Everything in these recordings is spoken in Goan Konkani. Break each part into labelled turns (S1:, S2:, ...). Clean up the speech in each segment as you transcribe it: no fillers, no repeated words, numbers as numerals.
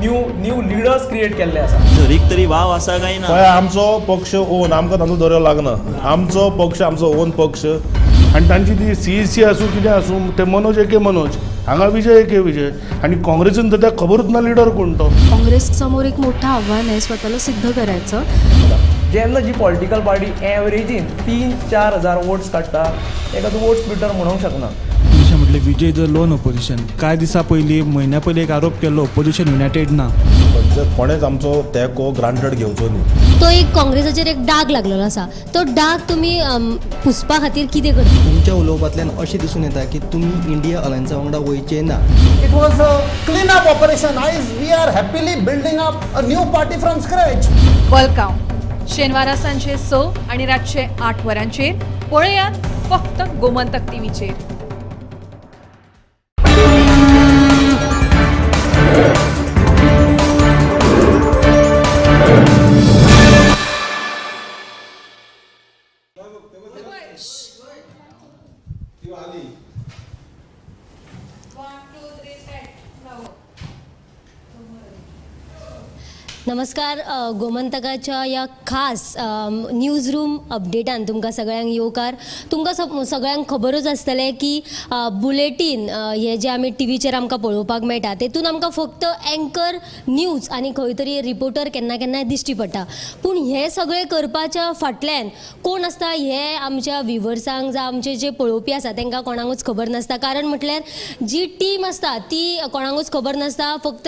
S1: न्यू न्यू लिडर्स क्रिएट केल्ले आसा.
S2: तरीक तरी वाव आसा काय ना?
S3: पळय, आमचो पक्ष ओन, आमकां तांचो दर्यो लागना. आमचो पक्ष आमचो ओन पक्ष.
S4: आनी तांची ती सीईसी आसूं कितें आसूं, ते मनोज एके मनोज, हांगा विजय एके विजय. आनी काँग्रेसीन तर त्या खबरूच ना लिडर कोण तो.
S5: काँग्रेस समोर एक मोठं आव्हान आहे स्वतःला सिद्ध करायचं.
S1: जेन्ना जी पॉलिटिकल पार्टी एवरेजीन 3-4 हजार वोट्स काडटा, ताका तूं वोट स्प्लिटर म्हणूंक शकना.
S6: जशें म्हटलें, Vijay is a loan opposition. कांय दिसां पयलीं, म्हयन्या पयलीं एक आरोप केल्लो, ओपोजिशन युनायटेड ना.
S3: म्हणजे कोणेच आमचो तेंको ग्रांटेड घेवचो न्ही.
S7: तो एक काँग्रेसाचेर एक डाग लागलेलो आसा, तो डाग तुमी पुसपा खातीर कितें करता?
S8: तुमच्या उलोवपांतल्यान अशें दिसून येता की तुमी इंडिया अलायन्सा वांगडा वयचे ना.
S9: It was a clean-up operation. Eyes, we are happily building up a new party from scratch.
S10: Welcome शेनवारा सांजे 6 आणि रातचे 8 वरांचेर पळयात फक्त गोमंतक टीव्हीचेर.
S7: नमस्कार, गोमंतकाच्या ह्या खास न्यूज रूम अपडेटान तुमकां सगळ्यांक येवकार. तुमकां सगळ्यांक खबरूच आसतलें की बुलेटीन हे जे आमी टिवीचेर आमकां पळोवपाक मेळटा, तेतून आमकां फक्त एंकर न्यूज आनी खंय तरी रिपोर्टर केन्ना केन्नाय दिश्टी पडटा. पूण हें सगळें करपाच्या फाटल्यान कोण आसता हें आमच्या व्युवर्सांक जावं आमचे जे पळोवपी आसा तांकां कोणाकूच खबर नासता. कारण म्हटल्यार जी टीम आसता ती कोणाकूच खबर नासता. फक्त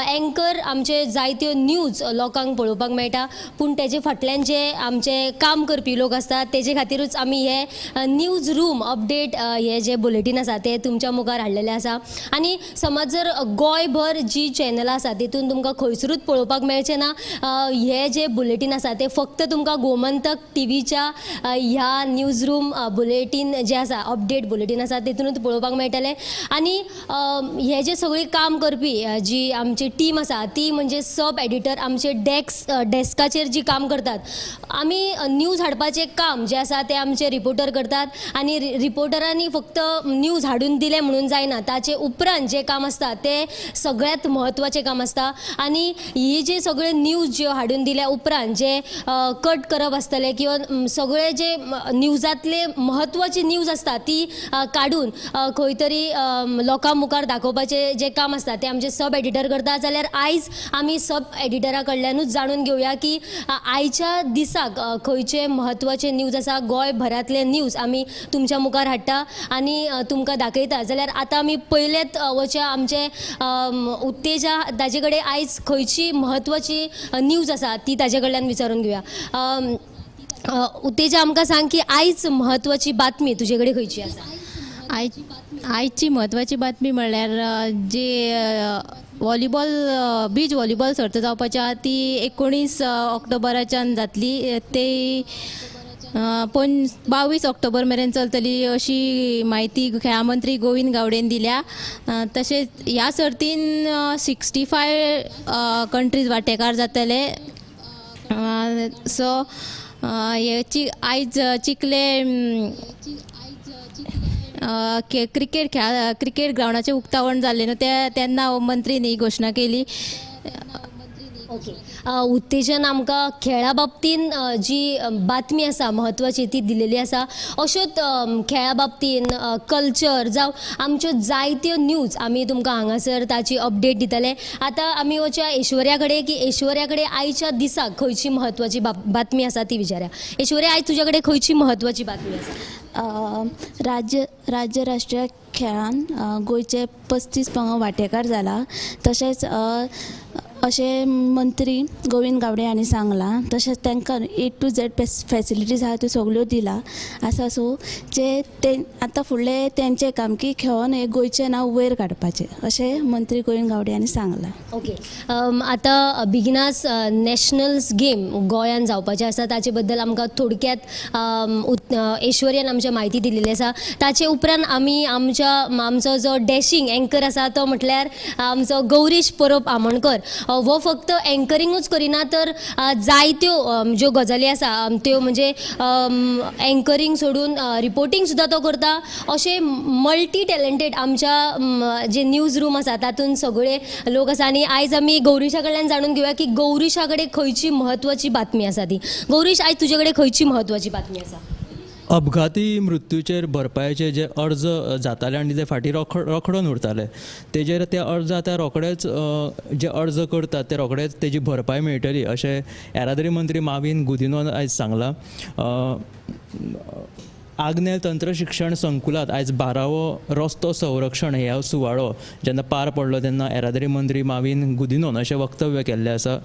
S7: एंकर आमचे जायत्यो न्यूज लोकांक पळोवपाक मेळटा, पूण तेजे फाटल्यान जे आमचे काम करपी लोक आसतात तेजे खातीरूच आमी हे न्यूज रूम अपडेट हे जे बुलेटीन आसा ते तुमच्या मुखार हाडलेले आसा. आनी समज जर गोंयभर जी चॅनलां आसा तेतून तुमकां खंयसरूच पळोवपाक मेळचें ना, हे जे बुलेटीन आसा ते फक्त तुमकां गोमंतक टिवीच्या ह्या न्यूज रूम बुलेटीन जे आसा, अपडेट बुलेटीन आसा, तेतूनच पळोवपाक मेळटलें. आनी हे जे सगळी काम करपी जी आमची टीम आसा ती म्हणजे सब एडिटर, आमचे डेस्काचेर जी काम करतात. आमी न्यूज हाडपाचें काम जें आसा तें आमचे रिपोर्टर करतात. आनी रिपोर्टरांनी फक्त न्यूज हाडून दिलें म्हणून जायना, ताचे उपरांत जें काम आसता तें सगळ्यांत म्हत्वाचें काम आसता. आनी ही जी सगळे न्यूज ज्यो हाडून दिल्या उपरांत जे कट करप आसतलें किंवा सगळे जे न्यूजांतले म्हत्वाची न्यूज आसता ती काडून खंय तरी लोकां मुखार दाखोवपाचें जें काम आसता तें आमचे सब एडिटर करता. जाल्यार आयज आमी सब एडिटरा कडल्यानूच जाणून घेवया की आयच्या दिसाक खंयचे म्हत्वाचे न्यूज आसा. गोंयभरांतले न्यूज आमी तुमच्या मुखार हाडटा आनी तुमकां दाखयता. जाल्यार आतां आमी पयलेच वच्या आमचे उत्तेजा ताजे कडेन आयज खंयची म्हत्वाची न्यूज आसा ती ताजे कडल्यान विचारून घेवया. उत्तेजा, आमकां सांग की आयज म्हत्वाची बातमी तुजे कडेन खंयची आसा?
S11: आयची म्हत्वाची बातमी म्हणल्यार जी व्हॉलीबॉल, बीच व्हॉलीबॉल सर्त जावपाची आहा ती 19 ऑक्टोबराच्यान जातली, ते पण 22 ऑक्टोबर मेरेन चलतली अशी म्हायती खेळां मंत्री गोविंद गावडेन दिल्या. तशेंच ह्या सर्तीन 65 कंट्रीज वांटेकार जातले. सो हे आयज चिखले क्रिकेट ग्रावंडाचें उक्तावण जालें न्हू तेन्ना मंत्रीन ही घोशणा केली.
S7: ओके, उत्तेजन आमकां खेळा बाबतीन जी बातमी आसा म्हत्वाची ती दिलेली आसा. अश्योच खेळा बाबतीन, कल्चर जावं आमच्यो जायत्यो न्यूज आमी तुमकां हांगासर ताची अपडेट दितले. आतां आमी वचया ऐश्वर्या कडेन की ऐश्वर्या कडेन आयच्या दिसाक खंयची म्हत्वाची बातमी आसा ती विचारया. ऐश्वर्या, आयज तुज्या कडेन खंयची म्हत्वाची बातमी आसा?
S12: राज्य राष्ट्रीय खेळान गोंयचे 35 पंगड वांटेकार जाला. तशेंच अशें मंत्री गोविंद गावडे हांणी सांगलां. तशेंच तांकां ए टू झेड फॅसिलिटीज आहा त्यो सगल्यो दिला आसा. सो जे ते आतां फुडलें तेंचें काम की खेळोन हें गोंयचें नांव वयर काडपाचें अशें मंत्री गोविंद गावडे हांणी सांगलां.
S7: ओके, आतां बिगिनास नॅशनल्स गेम गोंयान जावपाचें आसा, ताचे बद्दल आमकां थोडक्यात ऐश्वर्यान आमच्या म्हायती दिलेली आसा. ताचे उपरांत आमी आमचो जो डॅशींग एंकर आसा तो म्हटल्यार आमचो गौरीश परब आमोणकर हो फक्त एंकरिंगूच करिना तर जायत्यो ज्यो गजाली आसा त्यो म्हणजे एंकरींग सोडून रिपोर्टींग सुद्दां तो करता. अशें मल्टी टॅलंटेड आमच्या जे न्यूज रूम आसा तातूंत सगळे लोक आसा आनी आयज आमी गौरीशा कडल्यान जाणून घेवया की गौरीशा कडेन खंयची म्हत्वाची बातमी आसा ती. गौरीश, आयज तुजे कडेन खंयची म्हत्वाची बातमी आसा?
S13: अपघाती मृत्यूचेर भरपायेचे जे अर्ज जाताले आनी ते फाटीं रोखडोन उरताले तेजेर ते अर्ज आतां रोखडेच जे अर्ज करतात ते रोखडेच तेजी भरपाय मेळटली अशें येरादारी मंत्री माविन गुदिन्होन आयज सांगलां. आग्नेल तंत्रशिक्षण संकुलांत आयज 12वो रस्तो संरक्षण ह्या सुवाळो जेन्ना पार पडलो तेन्ना येरादारी मंत्री माविन गुदिन्होन अशें वक्तव्य केल्लें आसा.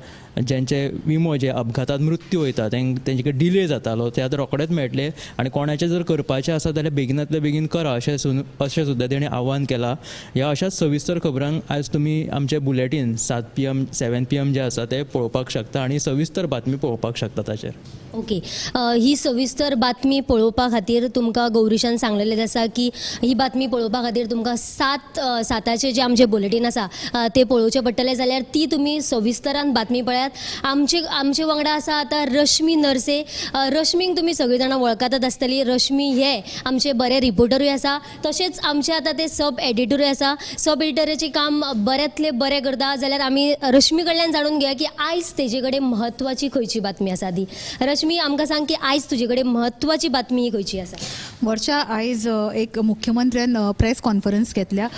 S13: ज्यांचे विमो जे अपघातांत मृत्यू वयता तेंचे कडेन डिले जातालो ते आतां रोखडेच मेळटले आनी कोणाचें जर करपाचें आसा जाल्यार बेगिनांतले बेगीन करा अशें सुद्दां तेणी आव्हान केलां. ह्या अशाच सविस्तर खबरांक आयज तुमी आमचें बुलेटीन 7 PM 7 PM जें आसा तें पळोवपाक शकता आनी सविस्तर बातमी पळोवपाक शकता ताचेर.
S7: ओके, ही सविस्तर बातमी पळोवपा खातीर तुमकां गौरीशान सांगलेलें आसा की ही बातमी पळोवपा खातीर तुमकां 7 जे आमचें बुलेटीन आसा ते पळोवचें पडटलें, जाल्यार ती तुमी सविस्तरान बातमी पळयात. आमचे वांगडा आसा आतां रश्मी नरसे. रश्मीक तुमी सगळीं जाणां वळखतात आसतली. रश्मी हे आमचे बरे रिपोर्टरूय आसा, तशेंच आमचे आतां ते सब एडिटरूय आसा. सब एडिटराचें काम बऱ्यांतलें बरें करता. जाल्यार आमी रश्मी कडल्यान जाणून घेवया की आयज तेजे कडेन म्हत्वाची खंयची बातमी आसा ती. रश्मी, आमकां सांग की आयज तुजे कडेन म्हत्वाची बातमी ही खंयची आसा?
S14: वर्षा, आयज एक मुख्यमंत्र्यान प्रेस कॉन्फरन्स घेतल्या.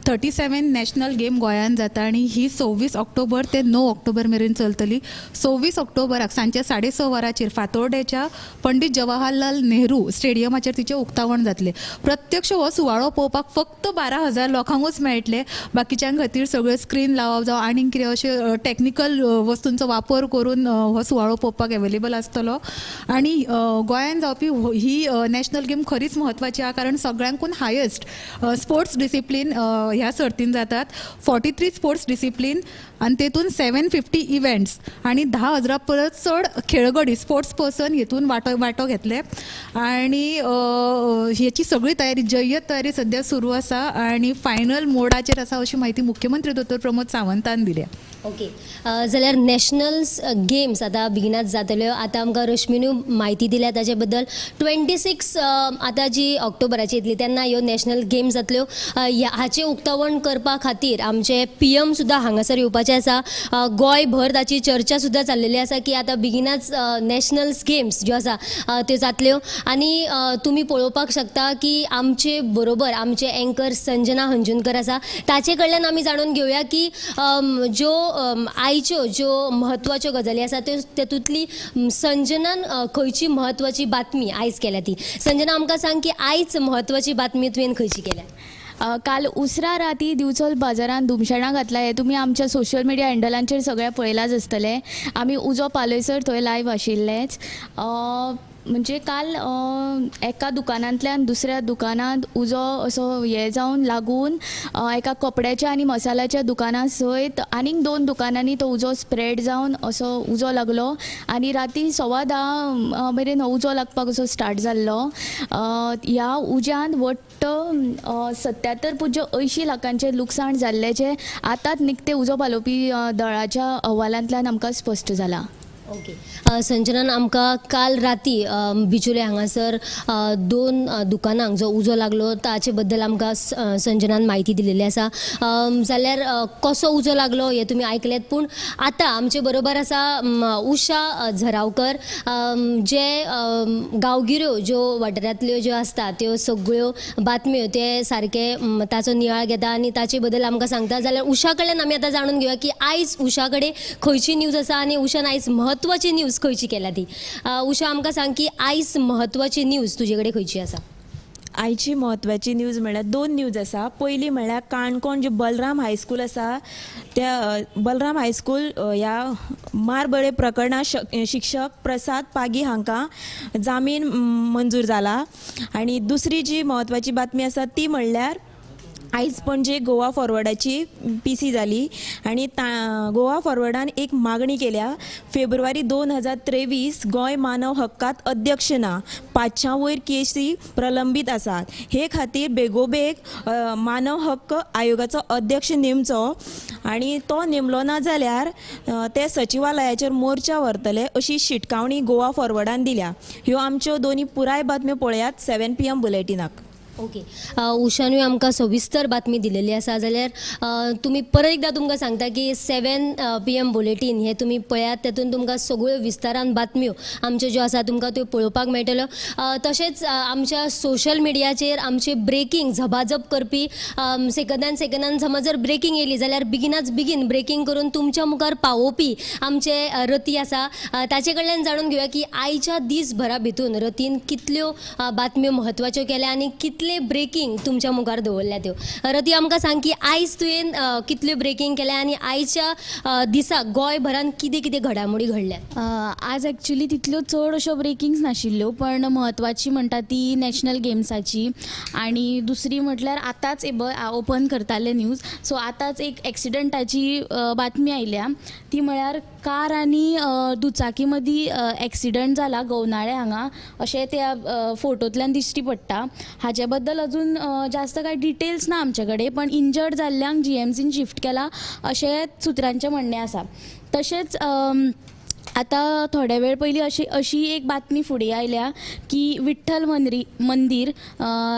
S14: 37 नॅशनल गेम गोंयांत जाता आनी ही 26 ऑक्टोबर ते 9 ऑक्टोबर मेरेन चलतली. 26 ऑक्टोबराक सांजच्या 6:30 वरांचेर फातोर्डेच्या पंडित जवाहरलाल नेहरू स्टेडियमाचेर तिचें उक्तावण जातलें. प्रत्यक्ष हो सुवाळो पळोवपाक फक्त 12,000 लोकांकूच मेळटले. बाकीच्यां खातीर सगळें स्क्रीन लावप जावं आनीक कितें अशें टॅक्निकल वस्तूंचो वापर करून हो सुवाळो पळोवपाक एवेलेबल आसतलो. आनी गोंयांत जावपी ही नॅशनल गेम खरीच म्हत्वाची आहा, कारण सगळ्यांकून हायेस्ट स्पोर्ट्स डिसिप्लीन ह्या सर्तीन जातात. 43 स्पोर्ट्स डिसिप्लीन आनी तेतून 750 इव्हेंट्स आनी 10,000 परस चड खेळगडी स्पोर्ट्स पर्सन हेतून वांटो घेतले. आनी हेची सगळी तयारी, जय्यत तयारी सद्या सुरू आसा आनी फायनल मोडाचेर आसा अशी म्हायती मुख्यमंत्री दोतोर प्रमोद सावंतान दिल्या.
S7: ओके, जाल्यार नॅशनल गेम्स आतां बेगिनाच जातल्यो. आतां आमकां रश्मीनूय म्हायती दिल्या ताचे बद्दल. 26 आतां जी ऑक्टोबराची येतली तेन्ना ह्यो नॅशनल गेम्स जातल्यो. हाचें उक्तावण करपा खातीर आमचे PM सुद्दां हांगासर येवपाचे आसा. गोंयभर ताची चर्चा सुद्दां चाललेली आसा की आतां बेगिनाच नॅशनल गेम्स ज्यो आसा त्यो जातल्यो. आनी तुमी पळोवपाक शकता की आमचे बरोबर आमचे एंकर संजना हंजुनकर आसा, ताचे कडल्यान आमी जाणून घेवया की ज्यो आयच्यो ज्यो म्हत्वाच्यो गजाली आसा त्यो तेतूंतली संजनान खंयची म्हत्वाची बातमी आयज केल्या ती. संजना, आमकां सांग की आयज म्हत्वाची बातमी तुवें खंयची केल्या?
S15: काल उसरा राती दिवचल बाजारान धुमशेणां घातला हें तुमी आमच्या सोशल मिडिया हँडलांचेर सगळें पळयलांच आसतलें. आमी उजो पालयसर थंय लायव्ह आशिल्लेच. म्हणजे काल एका दुकानांतल्यान दुसऱ्या दुकानांत उजो असो हें जावन लागून एका कपड्याच्या आनी मसाल्याच्या दुकाना सयत आनीक 2 दुकानांनी तो उजो स्प्रेड जावन असो उजो लागलो आनी राती 10:15 मेरेन हो उजो लागपाक असो स्टार्ट जाल्लो. ह्या उज्यान वट्ट 77.80 लाखांचें लुकसाण जाल्लें जें आतांच निकतें उजो पालोवपी दळाच्या अहवालांतल्यान आमकां स्पश्ट जालां.
S7: ओके, संजनान आमकां काल राती बिचोले हांगासर 2 दुकानांक जो उजो लागलो ताचे बद्दल आमकां संजनान म्हायती दिलेली आसा. जाल्यार कसो उजो लागलो हें तुमी आयकलें, पूण आतां आमचे बरोबर आसा उषा झरावकर, जे गांवगिऱ्यो ज्यो वाठारांतल्यो ज्यो आसता त्यो सगळ्यो बातम्यो ते सारके ताचो नियाळ घेता आनी ताचे बद्दल आमकां सांगता. जाल्यार उषा कडल्यान आमी आतां जाणून घेवया की आयज उषा कडेन खंयची न्यूज आसा आनी उषान आयज म्हत्वाची न्यूज खंयची केल्या ती. उषा, आमकां सांग की आयज म्हत्वाची न्यूज तुजे कडेन खंयची आसा?
S16: आयची म्हत्वाची न्यूज म्हळ्यार 2 न्यूज आसा. पयली म्हळ्यार काणकोण जे बलराम हायस्कूल आसा त्या बलराम हायस्कूल ह्या मारबडय प्रकरणां शिक्षक प्रसाद पागी हांकां जामीन मंजूर जाला. आनी दुसरी जी म्हत्वाची बातमी आसा ती म्हणल्यार आयज पणजे गोवा फॉरवर्डाची पी सी जाली आनी गोवा फॉरवर्डान एक मागणी केल्या. फेब्रुवारी 2023 गोंय मानव हक्कात अध्यक्ष ना, 500 वयर केसी प्रलंबीत आसात. हे खातीर बेगोबेग मानव हक्क आयोगाचो अध्यक्ष नेमचो आनी तो नेमलो ना जाल्यार ते सचिवालयाचेर मोर्चा व्हरतले अशी शिटकावणी गोवा फॉरवर्डान दिल्या. ह्यो आमच्यो दोनी पुराय बातम्यो पळयात 7 PM बुलेटिनाक.
S7: ओके, उषानूय आमकां सविस्तर बातमी दिलेली आसा. जाल्यार तुमी परत एकदां तुमकां सांगता की 7 PM bulletin हे तुमी पळयात, तेतून तुमकां सगळ्यो विस्तारान बातम्यो आमच्यो ज्यो आसा तुमकां त्यो पळोवपाक मेळटल्यो. तशेंच आमच्या सोशल मिडियाचेर आमचे ब्रेकींग झबाझप करपी, सेकंदान सेकंदान समज जर ब्रेकींग येयली जाल्यार बेगिनाच बेगीन ब्रेकींग करून तुमच्या मुखार पावोवपी आमचे रती आसा. ताचे कडल्यान जाणून घेवया की आयच्या दीसभरा भितून रतीन कितल्यो बातम्यो म्हत्वाच्यो केल्या आनी कितले ब्रेकींग तुमच्या मुखार दवरल्या त्यो. रती, आमकां सांग की आयज तुवें कितल्यो ब्रेकींग केल्या आनी आयच्या दिसा गोंयभरान कितें कितें घडामोडी घडल्यात?
S15: आज एक्चुली तितल्यो चड अश्यो ब्रेकिंग्स नाशिल्ल्यो, पण म्हत्वाची म्हणटा ती नॅशनल गेम्साची आनी दुसरी म्हटल्यार आतांच ओपन करताले न्यूज, सो आतांच एक एक्सिडंटाची बातमी आयल्या. ती म्हळ्यार कार आनी दुचाकी मदीं एक्सिडंट जाला गवनाळे हांगा अशें त्या फोटोंतल्यान दिश्टी पडटा. हाजे बद्दल अजून जास्त कांय डिटेल्स ना आमचे कडेन, पण इंजर्ड जाल्ल्यांक जीएमसीन शिफ्ट केला अशें सुत्रांचें म्हणणें आसा. तशेंच आतां थोडे वेळ पयलीं अशी अशी एक बातमी फुडें आयल्या की विठ्ठल मंदीर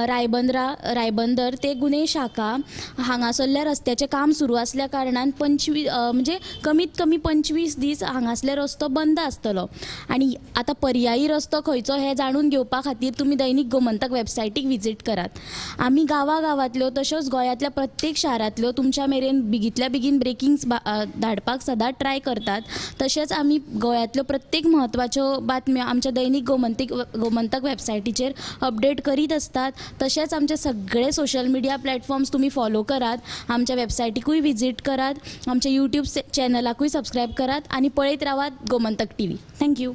S15: रायबंदरा रायबंदर ते गुन्हे शाखा हांगासरल्या रस्त्याचें काम सुरू आसल्या कारणान 25, म्हणजे कमीत कमी 25 दीस हांगासले रस्तो बंद आसतलो आनी आतां पर्यायी रस्तो खंयचो हें जाणून घेवपा खातीर तुमी दैनीक गोमंतक वेबसायटीक विजीट करात. आमी गांवा गांवांतल्यो तश्योच गोंयांतल्या प्रत्येक शारांतल्यो तुमच्या मेरेन बेगींतल्या बेगीन ब्रेकिंग्स धाडपाक सदांच ट्राय करतात. तशेंच आमी गोंयांतल्यो प्रत्येक म्हत्वाच्यो बातम्यो आमच्या दैनीक गोमंतक वेबसायटीचेर अपडेट करीत आसतात. तशेंच आमचे सगळे सोशल मिडिया प्लॅटफॉर्म्स तुमी फॉलो करात, आमच्या वेबसायटीकूय विजीट करात, आमच्या यूट्यूब चॅनलाकूय सबस्क्रायब करात आनी पळयत रावात गोमंतक टीव्ही. Thank you.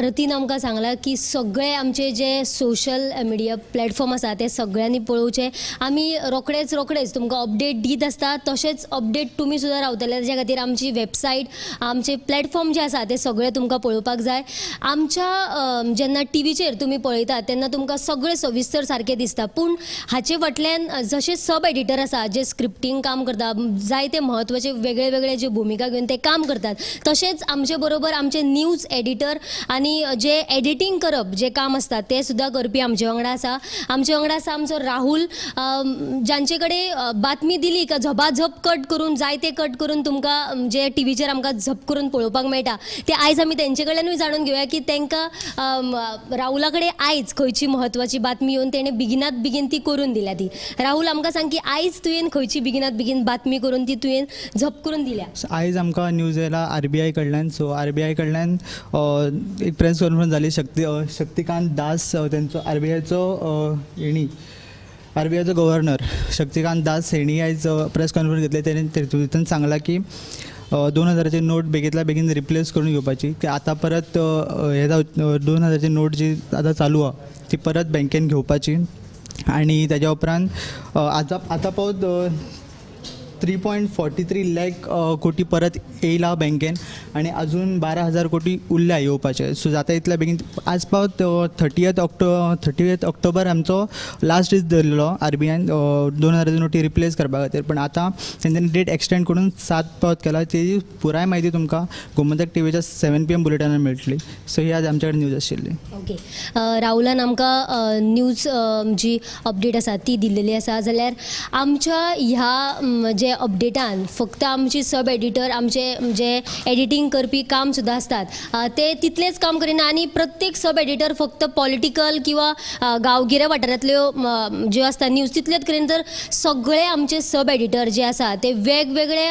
S7: रतीन आमकां सांगलां की सगळे आमचे जे सोशल मिडिया प्लॅटफॉर्म आसा ते सगळ्यांनी पळोवचे. आमी रोखडेच रोखडेच तुमकां अपडेट दीत आसता, तशेंच अपडेट तुमी सुद्दां रावतले. ताच्या खातीर आमची वेबसायट, आमचे प्लॅटफॉर्म जे आसा ते सगळे तुमकां पळोवपाक जाय. आमच्या जेन्ना टिवीचेर तुमी पळयतात तेन्ना तुमकां सगळें सविस्तर सारकें दिसता, पूण हाचे फाटल्यान जशे सब एडिटर आसा जे स्क्रिप्टींग काम करता, जायते म्हत्वाचे वेगळे वेगळे जे भुमिका घेवन ते काम करतात, तशेंच आमचे बरोबर आमचे न्यूज एडिटर आनी जे एडिटींग करप जे काम आसता ते सुद्दां करपी आमचे वांगडा आसा. आमचे वांगडा आसा आमचो राहुल, जांचे कडेन बातमी दिली का झबाझप कट करून, जायते कट करून तुमकां जे टिवीचेर आमकां झप करून पळोवपाक मेळटा ते आयज आमी तेंचे कडल्यानूय जाणून घेवया की तांकां राहुला कडेन आयज खंयची म्हत्वाची बातमी येवन तेणें बेगिनात बेगीन ती करून दिल्या ती. राहुल, आमकां सांग की आयज तुवें खंयची बेगिनात बेगीन बातमी करून ती तुवें झप करून दिल्या?
S17: आयज आमकां न्यूज आयला आरबीआय कडल्यान. सो आरबीआय कडल्यान एक प्रेस कॉन्फरन्स जाली. शक्तिकांत दास तेंचो आरबीआयचो हेणी, आरबीआयचो गव्हर्नर शक्तिकांत दास हेणी आयज प्रेस कॉन्फरन्स घेतले. तेणी तितून सांगलां की 2000ची नोट बेगींतल्या बेगीन रिप्लेस करून घेवपाची, की आतां परत हे 2000ची नोट जी आतां चालू आहा ती परत बँकेन घेवपाची. आनी तेज्या उपरांत आतां पावत 3.43 लॅक कोटी परत येयला बँकेन आनी अजून 12,000 कोटी उरल्या येवपाचे. सो जाता इतल्या बेगीन आज पावत 30th October आमचो लास्ट दीस धरलेलो आरबीआयन 2000 नोटी रिप्लेस करपा खातीर, पण आतां तेंच्यांनी डेट एक्सटेंड करून 7 पावत केला. तेजी पुराय म्हायती तुमकां गोमंतक टिवीच्या 7 PM बुलेटिनान मेळटली. सो ही आज आमच्या कडेन न्यूज आशिल्ली.
S7: ओके, राहुलान आमकां न्यूज जी अपडेट आसा ती दिल्लेली आसा. जाल्यार आमच्या ह्या जे अपडेटान फक्त आमची सब एडिटर, आमचे जे एडिटींग करपी काम सुद्दां आसतात ते तितलेंच काम करिना आनी प्रत्येक सब एडिटर फक्त पॉलिटिकल किंवा गांवगिऱ्या वाठारांतल्यो ज्यो आसता न्यूज तितलेच करिना, तर सगळे आमचे सब एडिटर जे आसा ते वेगवेगळे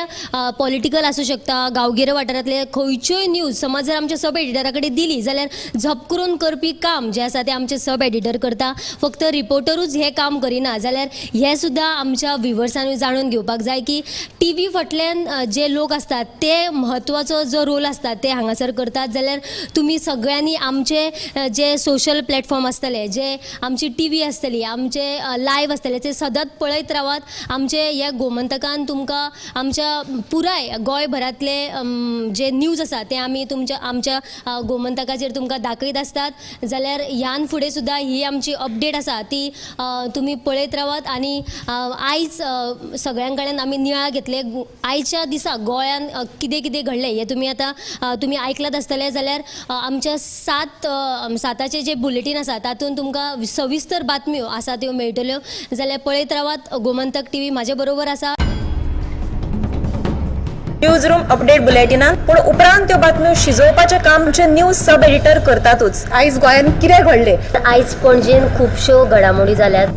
S7: पॉलिटिकल आसूं शकता, गांवगिऱ्या वाठारांतले खंयच्योय न्यूज समज जर आमच्या सब एडिटरा कडेन दिली जाल्यार झप करून करपी काम जें आसा तें आमचे सब एडिटर करता. फक्त रिपोर्टरूच हें काम करिना, जाल्यार हें सुद्दां आमच्या व्युवर्सांनी जाणून घेवपाक जाय की की टी व्ही फाटल्यान जे लोक आसतात ते म्हत्वाचो जो रोल आसता ते हांगासर करतात. जाल्यार तुमी सगळ्यांनी आमचे जे सोशल प्लॅटफॉर्म आसतले, जे आमची टी व्ही आसतली, आमचे लायव्ह आसतले ते सदांच पळयत रावात. आमचे ह्या गोमंतकान तुमकां आमच्या पुराय गोंयभरांतले जे न्यूज आसा ते आमी तुमच्या आमच्या गोमंतकाचेर तुमकां दाखयत आसतात. जाल्यार ह्यान फुडें सुद्दां ही आमची अपडेट आसा ती तुमी पळयत रावात. आनी आयज सगळ्यां कडेन आमी नियाळ घेतले आयच्या दिसा गोंयान कितें कितें घडलें हें तुमी आतां तुमी आयकलात आसतलें. जाल्यार आमच्या 7 साताचे जे बुलेटीन आसा तातूंत तुमकां सविस्तर बातम्यो आसा त्यो मेळटल्यो. जाल्यार पळयत रावात गोमंतक टीव्ही. म्हाजे बरोबर आसा
S18: न्यूज रूम अपडेट बुलेटिनात, पूण उपरांत त्यो बातम्यो शिजोवपाचें काम आमचे न्यूज सब एडिटर करतातूच. आयज गोंयांत कितें घडलें?
S7: आयज पणजेन खुबश्यो घडामोडी जाल्यात.